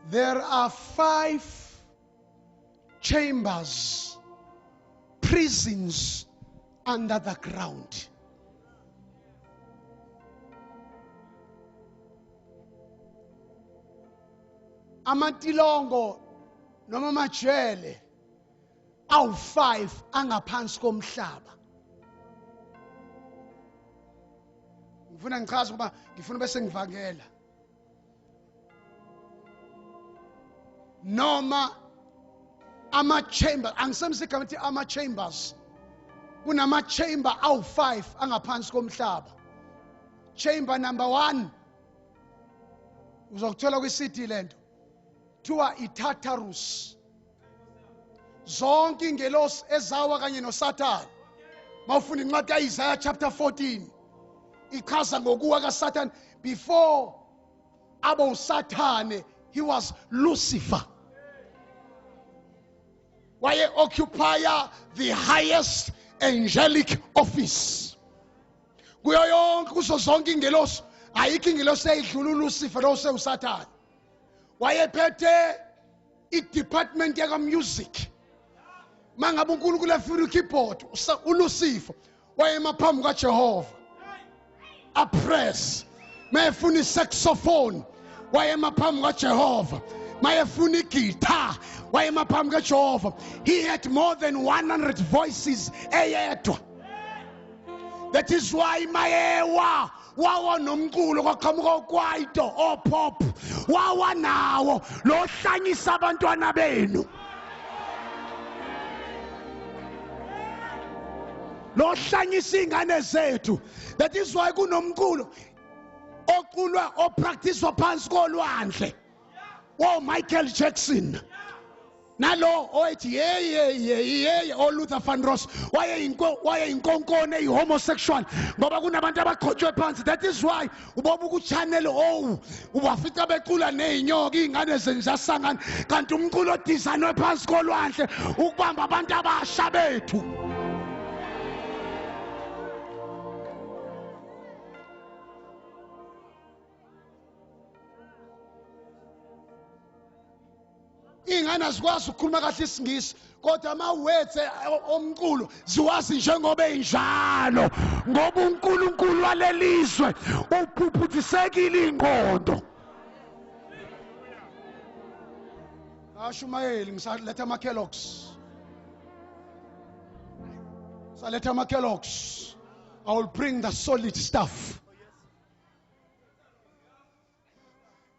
There are 5 chambers, prisons under the ground. Amatilongo noma amajele awu5 angaphansi komhlaba. Ngifuna ngichaze ukuba ngifuna bese ngivangela. Noma ama chamber, angisebenzisi igama elithi ama chambers. Kunama chamber awu5 angaphansi komhlaba. Chamber number 1 uzokuthola kwi-CD lento. Kuthiwa iTartarus. Zonke ingelosi ezawa kanye noSathane. Mawufunda incwadi kaIsaiah chapter 14 ichaza ngokuwa kaSathane. Before abo uSathane, he was Lucifer. Waye occupy the highest angelic office. Kuyo yonke, kuzo zonke ingelosi, ayikho ingelosi eyidlula uLucifer lo sewuSathane. Wayephethe i-department yaka music. Mangabe uNkulunkulu efuna i-keyboard, uLucifer wayema phambi kaJehova apress. Mayefuna i-saxophone wayema phambi kaJehova. Mayefuna i-guitar wayema phambi kaJehova. He had more than 100 voices eyedwa. That is why mayewa wawa nomculo kwaqhamuka okwaito opop wawa nawo lo hlanyisa abantwana benu, lo hlanyisa ingane zethu. That is why kunomculo oculwa opracticewa phansi kolwandle wo Michael Jackson nalo othi hey hey hey hey o Luther Vandross wayeyinkonkone eyi-homosexual ngoba kunabantu abaqhotshwe phansi. That is why uboba ku Channel O ubafica becula nezinyoka, izingane zenzasangana, kanti umculo odesignwe phansi kolwandle ukubamba abantu abasha bethu. Ingane azikwazi ukukhuluma kahle isiNgisi kodwa ama-words omculo ziwazi njengoba enjalo, ngoba uNkulunkulu walelizwe uphuphuthekile ingqondo. Ashumayeli ngisaletha ama-Kellogg's, saletha ama-Kellogg's. I will bring the solid stuff.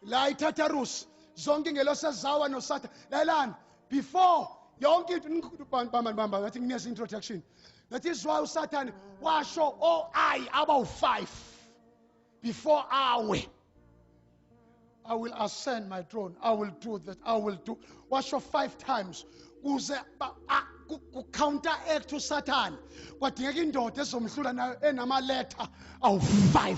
La iTartarus zonke ingelosi ezawa noSathane. Lalelani, before yonke into bamba bamba ngathi nginese introduction. That is why uSathane washo o I about 5 before awe. I will ascend my throne. I will do that. I will do. Washo 5 times. Kuze counteract uSathane. Kwadingeka indoda ezomhlula nayo enama letter awu 5.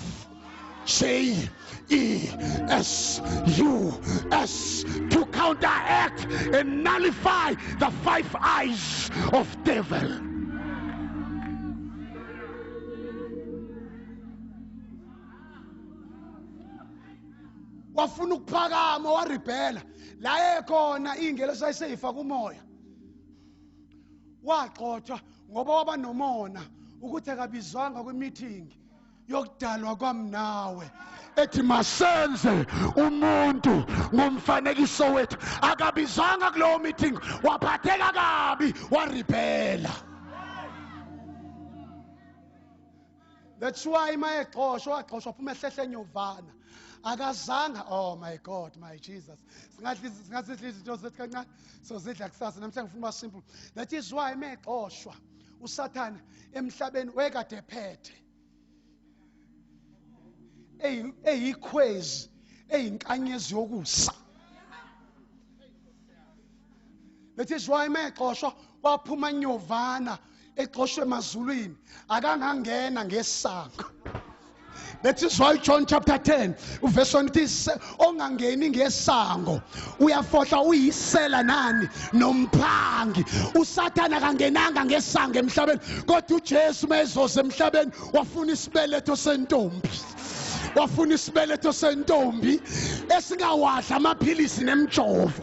J E S U S, to counteract and nullify the 5 eyes of devil. Wafuna ukuphakama warebela la ekhona ingelosi ayiseyifa kumoya. Waxothwa ngoba waba nomona ukuthi akabizwanga kwi-meeting yokudalwa kwami nawe, ethi masenze umuntu ngomfanekiso wethu. Akabizwanga kulowo meeting, waphatheka kabi, warebela. That's why mayexoshwa waxoshwa phuma ehlehle nyovana. Akazanga, oh my God, my Jesus. Singadla izinto zethu kancane, sozidla kusasa. Namhlanje ngifuna ukuba simple. That is why mayexoshwa uSathane emhlabeni wekade ephethe eyikhwezi eyinkanyezi yokusa. That is why mayexoshwa waphuma nyovana exoshwe emazulwini, akangangena ngesango. That is why John chapter 10 verse 1 uthi ongangeni ngesango uyafohla uyisela nani nomphangi. uSathane akangenanga ngesango emhlabeni, kodwa uJesu mayezoza emhlabeni wafuna isibeletho sentombi. Wafuna isibeletho sentombi esingawadla amaphilisi nemjovo.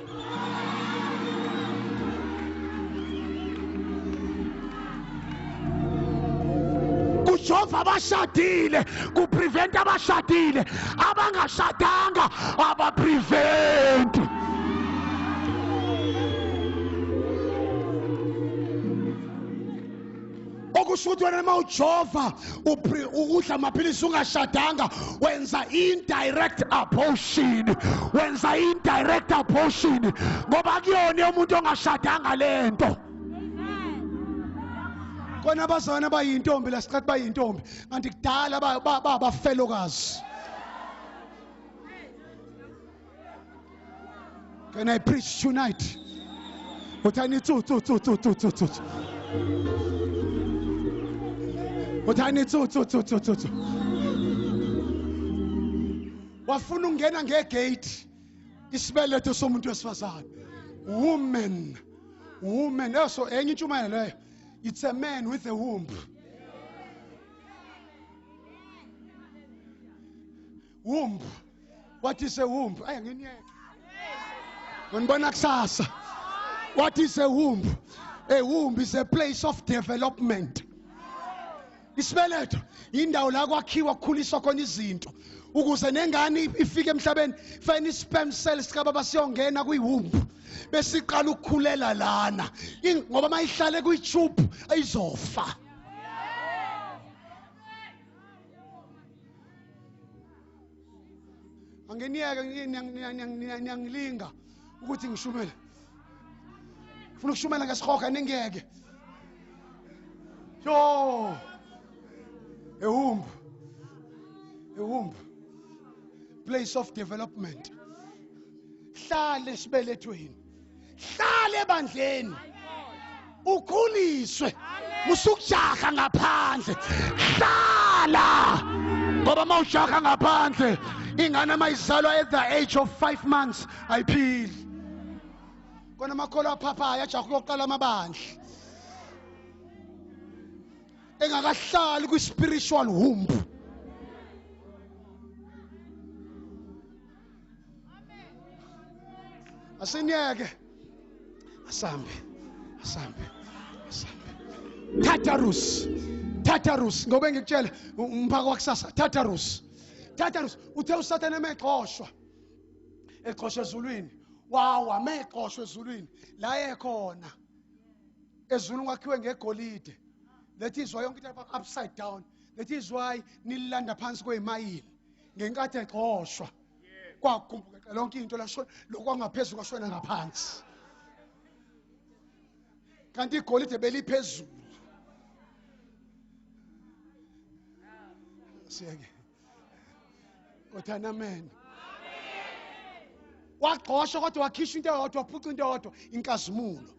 Kujova abashadile, kuprevent abashadile, abangashadanga abaprevent. Okusho ukuthi wena uma ujova ukudla amaphilisi ungashadanga wenza indirect abortion, wenza indirect abortion ngoba kuyona umuntu ongashadanga lento. Kona abazalwane abayintombi lasiqathi bayintombi kanti kudala babafelokazi. Can I preach tonight? Uthani tsu tsu tsu tsu tsu tsu tsu. Uthani tsu tsu tsu tsu tsu tsu. Wafuna ukungena ngegate isibeletho somuntu wesifazane. Woman, woman. So enye intshumayelo leyo. It's a man with a womb. Womb. What is a womb? Ay nginiyeke. Ngonibona kusasa. What is a womb? A womb is a place of development. Isibeletho indawo la kwakhiwa kukhuliswa khona izinto ukuze nengane ifike emhlabeni fane isperm cells kababa siyongena kwiwomb besiqala ukukhulela lana ngoba mayihlale kwi-tube ayizofa. Angeniyeke niyangilinga ukuthi ngishumele. Ufuna ukushumela ngesihoga ningeke. Yo! A womb. A womb. Place of development. Hlale esibelethweni. Hlale ebandleni. Ukhuliswe. Musukujaha ngaphandle. Hlala. Ngoba mawujaha ngaphandle ingane mayizalwa at the age of 5 months ayiphili. Kona amakholwa aphaphayo ajaha ukuyoqala amabandla. Engakahlali kwi-spiritual womb. Asiniyeke. Asambe. Asambe. Asambe. Tartarus. Tartarus. Ngoba ngikutshela umphako wakusasa. Tartarus. Tartarus. Uthe uSathane emexoshwa. Exoshwa ezulwini. Wawa mexoshwa ezulwini. La ekhona. Ezulwini kwakhiwe ngegolide. That is why yonke into upside down. That is why nilanda phansi kwezimayini. Ngenkathi exoshwa. Kwakhumbuka lonke into lashona lokwangaphezulu kwashona ngaphansi. Kanti igolide beliphezulu. Siyeke. Othana amen. Waxoshwa kodwa wakhishwa into eyodwa, waphuca into eyodwa, inkazimulo.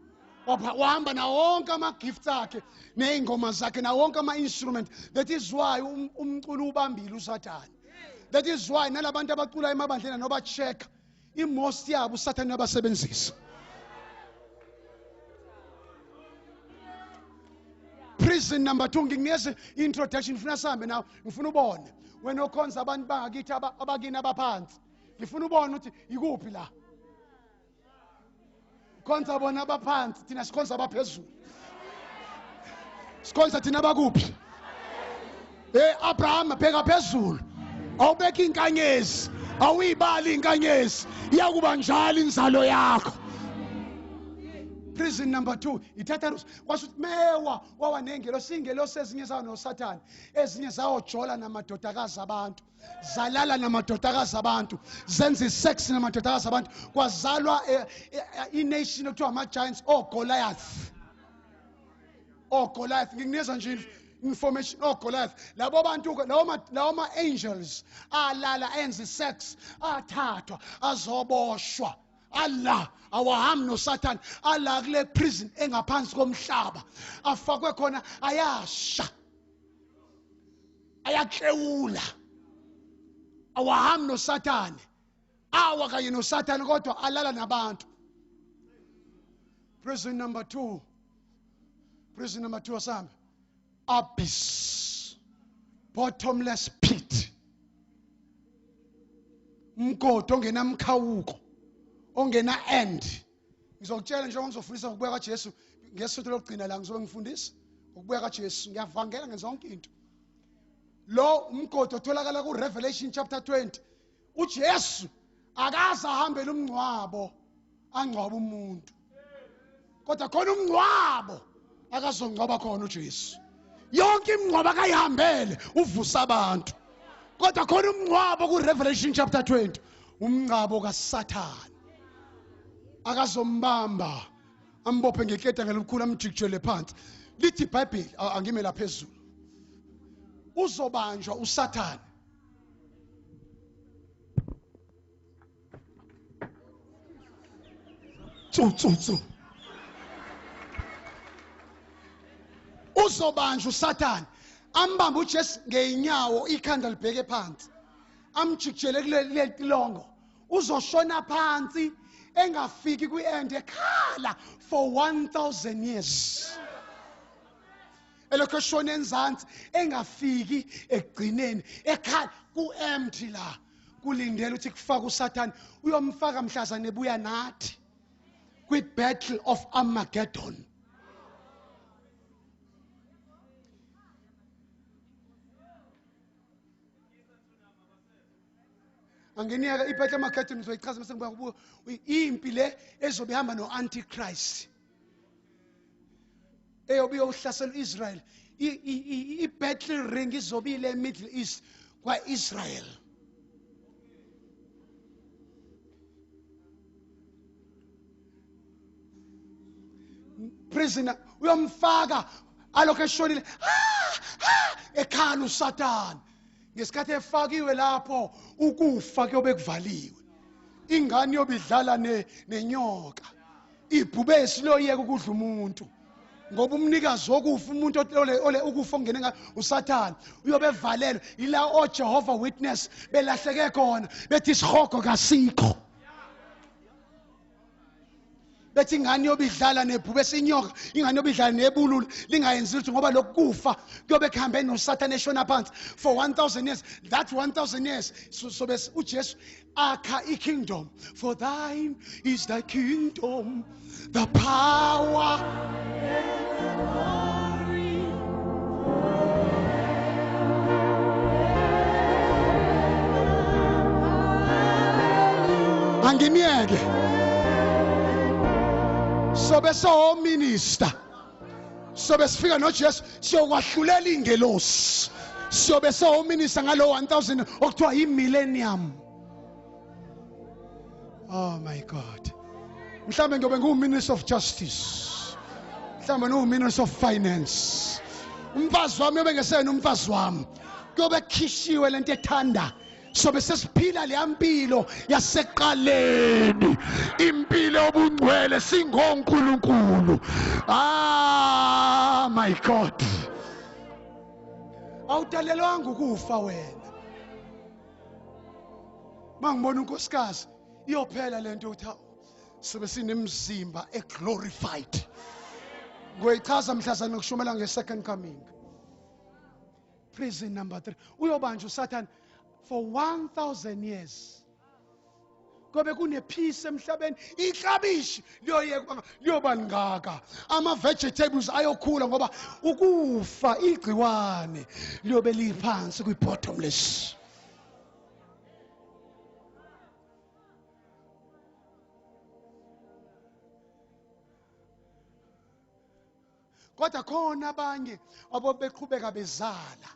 Wahamba nawo wonke ama-gifts akhe ney'ngoma zakhe nawo wonke ama-instrument. That is why umculo ubambile uSathane. That is why nalabantu abacula emabandleni noba check imost yabo uSathane abasebenzisa. Prison number 2 ngikunikeza introduction ngifuna sihambe nawe, ngifuna ubone wena okhonza abantu bangakithi abakini abaphansi. Ngifuna ubone ukuthi ikuphi la. Khonza bona abaphansi, thina sikhonza abaphezulu. Sikhonza thina abakuphi? Hey Abraham bheka phezulu. Awubeka inkanyezi, awuyibali inkanyezi, iyakuba njalo inzalo yakho. Prison number 2 iTartarus. Kwasho ukuthi mewa wawa nengelosi, ingelosi ezinye zawo noSathane, ezinye zawojola namadodakazi abantu, zalala namadodakazi abantu, zenza isex namadodakazi abantu. Kwazalwa i-nation okuthiwa ama-giants, oGoliath. OGoliath, ngikunikeza nje information. OGoliath labo bantu, lawo ma-angels alala enza isex, athathwa azoboshwa. Allah awahambi noSathane, ala kule prison engaphansi komhlaba, afakwe khona, ayasha, ayaklewula. Awahambi noSathane, awa kanye noSathane kodwa alala nabantu. Prison number 2. Prison number 2 asambe. Abyss. Bottomless pit. Umgodi ongenamkhawuko, ongena end. Ngizokutshela njengoba ngizofundisa ngokubuya kaJesu ngesonto lokugcina la, ngizobe ngifundisa ngokubuya kaJesu, ngiyavangela ngenza yonke into. Lo umgodi otholakala ku Revelation chapter 20. UJesu akaze ahambele umngcwabo angcwaba umuntu, kodwa khona umngcwabo akazongcwaba khona uJesu. Yonke imingcwabo akayihambele uvusa abantu, kodwa khona umngcwabo ku Revelation chapter 20, umngcwabo kaSathane akazombamba ambophe ngeketa ngelikhulu amjikijele phansi. Lithi iBhayibheli, angime la phezulu, uzobanjwa uSathane. Tsu tsu tsu. Uzobanjwa uSathane, ambambe uJesu ngeenyawo, ikhanda libheke phansi, amjikijele kuleli tilongo. Uzoshona phansi engafiki kwi-end, ekhala for 1000 years. Elokhu eshona enzansi engafiki ekugcineni, ekhala ku-empty la, kulindele ukuthi kufake uSathane. Uyomfaka mhlazane ebuya nathi kwi-battle of Armageddon. Anginiyeka i-battle Armageddon, ngizoyichaza mase ngibuya kubuka impi le ezobe ihamba no-Antichrist eyobe iyohlasela u-Israel. I-battle ring izobe ile Middle East kwa-Israel. Prisoner uyomfaka alokho eshonile, ekhala uSathane. Ngesikhathi efakiwe lapho, ukufa kuyobe kuvaliwe, ingane yobe idlala nenyoka, ibhubesi loyeka ukudla umuntu, ngoba umnikazi wokufa, umuntu ole ukufa ongene nga uSathane, uyobe evalelwe. Ila oJehova Witness belahleke khona, bethi isihogo kasikho, bethi ingane yobe idlala nebhubesi, inyoka, ingane yobe idlala nebululu, lingayenzi lutho, ngoba lokufa kuyobe kuhambe noSathane eshona phansi for 1000 years. That 1000 years so bese uJesu akha i-kingdom. For thine is the kingdom, the power and the glory. Angimyeke. Sobe so minister, sobe sifika noJesu siyokwahlulela ingelosi, siyobe so minister ngalo 1000 okuthiwa i-millennium. Oh my God. Mhlambe ngiyobe ngiwu-minister of justice, mhlambe ngiwu-minister of finance. Umfazi wami uyobe ngesena umfazi wami, kuyobe kukhishiwe lento ethanda. Sobe sesiphila leya mpilo yaseqaleni, impilo yobungcwele, singonkulunkulu. Ah my God, awudalelwanga ukufa wena. Mangibona unkosikazi iyophela lento uthi sobe sinemzimba eglorified. Ngoyichaza mhlazane ngokushumela nge-second coming. Prison number 3, uyobanjwa uSathane for 1000 years. Kobe kunepeace emhlabeni, iklabishi liyoyekwa liyoba lingaka, ama vegetables ayokhula, ngoba ukufa igciwane liyobe liphansi kwi bottomless. Kodwa khona abanye ababeqhubeka bezala.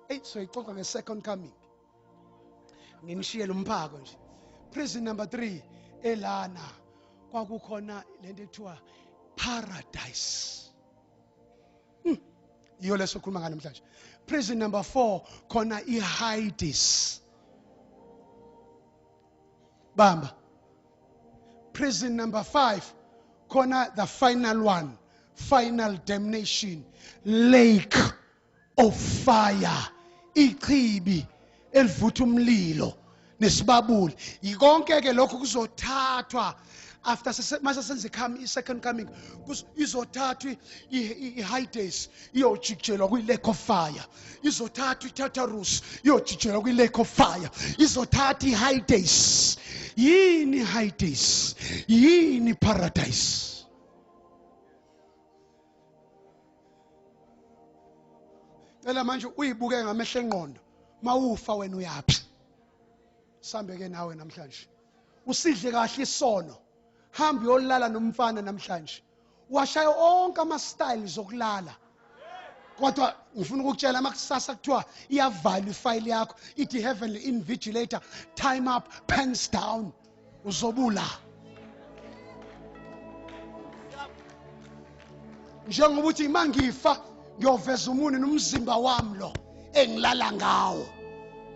Hey, soyixoxa nge-second coming, nginishiyele umphako nje. Prison number 3 elana kwakukhona lento ekuthiwa paradise. Iyo leso khuluma ngalo namhlanje. Prison number 4 khona iHades. Bamba. Prison number 5 khona the final one, final damnation, lake of fire, ichibi elivutha umlilo. nesibabuli. Yikonke ke lokho kuzothathwa after mase senze i-second coming, izothathwa i-Hades iyojikijelwa kwi-lake of fire, izothathwa i-Tartarus iyojikijelwa kwi-lake of fire, izothathwa i-Hades. Yini i-Hades? Yini paradise? Cela manje uyibuke ngamehlo engqondo, mawufa wena uyaphi? Sambe ke nawe namhlanje, usidle kahle isono, hamba uyolala nomfana namhlanje, washaya onke ama styles okulala. Kodwa ngifuna ukukutshela, makusasa kuthiwa iyavalwa ifayili yakho, ithi heavenly invigilator, time up, pens down, uzobula. Njengoba uthi mangifa ngiyoveza umunwe nomzimba wami lo engilala ngawo,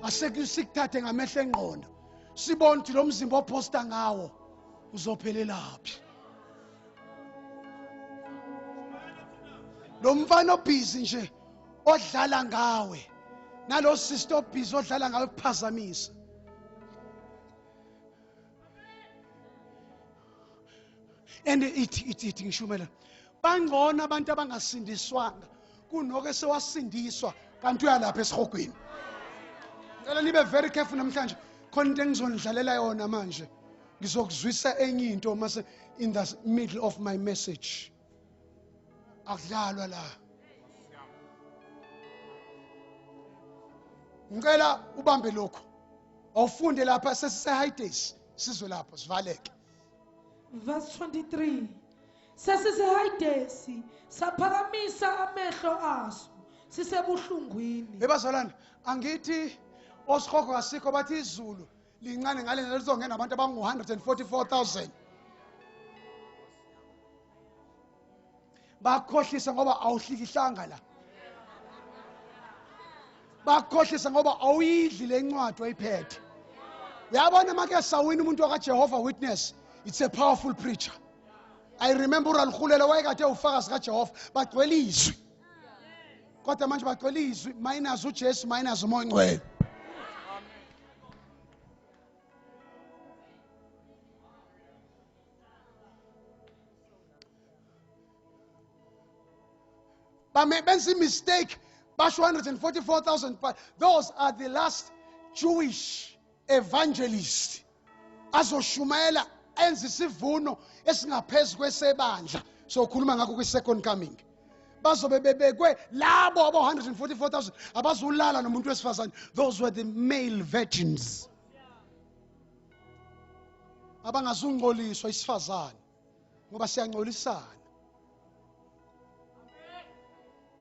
asekuthathe ngamehlo engqondo sibone ukuthi lo mzimba oposta ngawo uzophelelaphi. Lo mfana obhizi nje odlala ngawe, nalo sister obhizi odlala ngawe kuphazamisa. And ithi ngishumela, bangcono abantu abangasindiswanga kunoke sewasindiswa kanti uyalapha esihogweni. Ngicela nibe very careful namhlanje, khona into engizonidlalela yona manje, ngizokuzwisa enye into mase in the middle of my message. Akudlalwa la. Ngicela ubambe lokho, awufunde lapha sesise-Hades, sizwe lapho sivaleke. Verse 23, sesise-Hades saphakamisa amehlo aso sisebuhlungwini. Ebazalwane, angithi osihogo asikho, bathi izulu lincane ngale ndlela lizongena abantu abangu-144,000. Bakhohlisa ngoba awuhlikihlanga la, bakhohlisa ngoba awuyidli le ncwadi oyiphethe. Uyabona make sawina umuntu wakaJehova Witness, it's a powerful preacher. I remember uRalhulela wayekade ufakazi kaJehova, bagcwele izwi, kodwa manje bagcwele izwi minus uJesu minus uMoya oNgcwele. Benza mistake, basho 144,000, but those are the last Jewish evangelists azoshumayela enza isivuno esingaphezu kwesebandla. So khuluma ngakho kwi-second coming, bazobe bebekwe labo abo 144,000 abazulala nomuntu wesifazane. Those were the male virgins abangazungcoliswa isifazane, ngoba siyangcolisana.